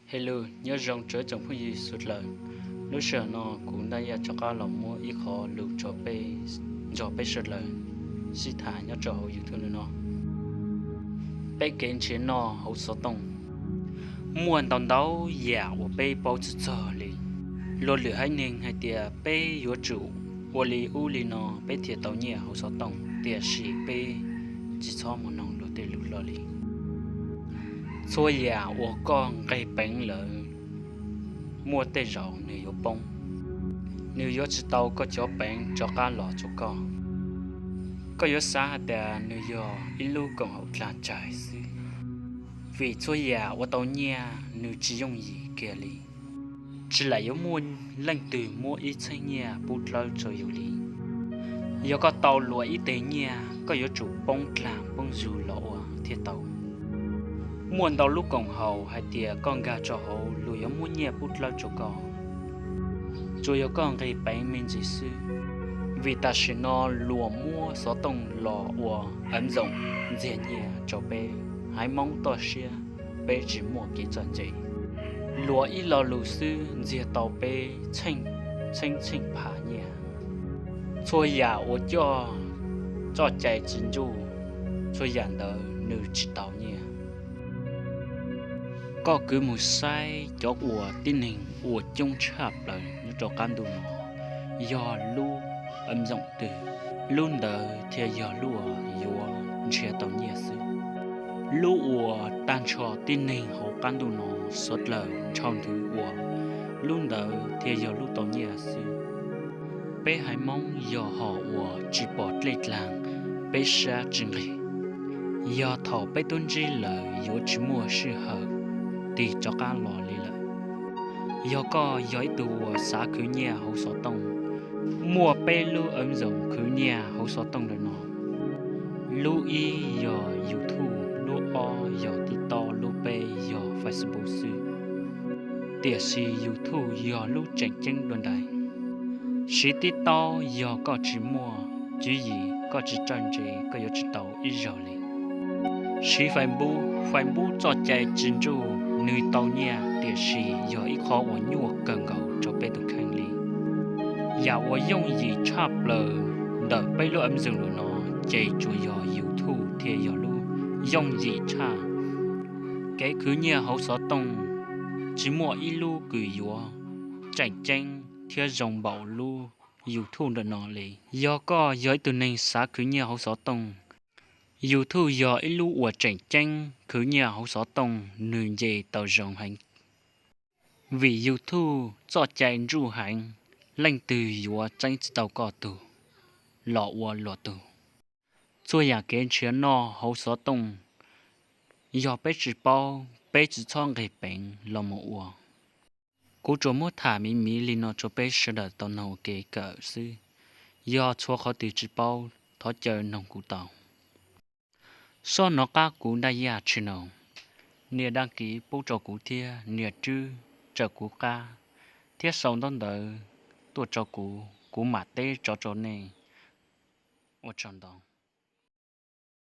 Hello, nyob zoo tsoom phooj ywg sawv daws. Lub sij hawm no kuv Ntaj Yaj rov qab los muab ib qho lus rau peb, nrog peb sawv daws sib tham nyob rau hauv YouTube no. Peb kev nrhiav noj hauv xov tooj, muaj ntau ntau yam uas peb paub tsis txog li. Luag lwm haiv neeg hais tias peb yuav tsum ua li ub li no peb thiaj tau nyiaj hauv xov tooj, tiam sis peb tsis txhob mus mloog luag tej lus loj li. Txhua yam uas koj nqis peev lawm, muaj tej zaum nws yuav poob, nws yuav tsis tau koj cov peev rov qab los rau koj. Koj yuav xav hais tias nws yog ib lub koom haum dlag tsawg xwb, vim txhua yam ua tau nyiaj nws tsis yooj yim kiag li. Tsis lam yuav muaj leej twg muab ib txheeb nyiaj pub dlawb rau yus li. Yog koj tau luag ib teg nyiaj, koj yuav tsum poob dlag poob zug los ua thiaj tau. Muaj ntau lub koom haum hais tias koj nkag rau hauv luag yuav muab nyiaj pub dlawb rau koj, tsuas yog koj nqis peev me ntsis xwb. Vim tam sim no luag muab xov tooj los ua ib nzoos ntxiag nyiaj rau peb haiv Hmoob toj siab, peb tsis muaj kev txawj ntse. Luag ib lo lus xwb ntxiag tau peb txheej txheej phav nyiaj. Txhua yam uas coj txoj cai tsis ntsuj, txhua yam ntawd nws tsis tau nyiaj. Koj kwv mus saib cov uas tib neeg ua coob tshaj plaws nyob rau qab ntuj no yog lub ib nzoos twg, lub ntawd thiaj yog lub uas yuav nrhiav tau nyiaj xwb. Lub uas tag nrho tib neeg hauv qab ntuj no suav dlawg ntshaw nthwv ua, lub ntawd thiaj yog lub tau nyiaj xwb. Peb haiv Hmoob yog hom uas tsis pom dlej dlaag, peb sab tsis nqig. Yog thaum peb tub ntsib lawm yuav tsis muaj sij hawm tig rov qab los li lawm. Yog koj yog ib tug uas xav khwv nyiaj hauv xov tooj, muaj peb lub ib nzoos khwv nyiaj hauv xov tooj ntawm no. Lub ib yog YouTube, lub ob yog TikTok, lub peb yog Facebook xwb. Tiam sis YouTube yog lub tseem ceeb dua ntais. Siv TikTok yog koj tsis muaj tswv yim, koj tsis txawj ntse, koj yuav tsis tau ib zaug li. Siv Facebook, Facebook txoj cai tsis ntsuj, nws tau nyiaj tiam sis yog ib qho uas nyuaj kawg nkaus rau peb tus kheej li. Yam uas yooj yim tshaj plaws ntawm peb lub ib nzoos lawm no ces tsuas yog YouTube thiaj yog lub yooj yim tshaj. Kev khwv nyiaj hauv xov tooj tsis muaj ib lub kws yuav tseem ceeb thiab zoo npaum lub YouTube ntawm no li. Yog koj yog ib tug neeg xav khwv nyiaj hauv xov tooj, YouTube yog ib lub uas tseem ceeb khwv nyiaj hauv xov tooj, nws nce tau zoo heev. Vim YouTube txoj cai ntsuj heev, leej twg yuav txeeb tsis tau koj tug los ua luag tug. Txhua yam kev nrhiav noj hauv xov tooj, yog peb tsis paub, peb tsis txhob nqis peev los mus ua. Kuv tsuas muab tham miv miv li no rau peb sawv daws tau noog ua kev kawm xwb. Yog txhua qhov twg tsis paub, thov caw noog kuv tau. Sob nov qab kuv Ntaj Yaj channel, nias đăng ký pub rau kuv thiab nias tswb raws kuv qab, thiab sau ntaub ntawv tuaj rau kuv, kuv mam teb tso rau nej. Ua tsaug ntau.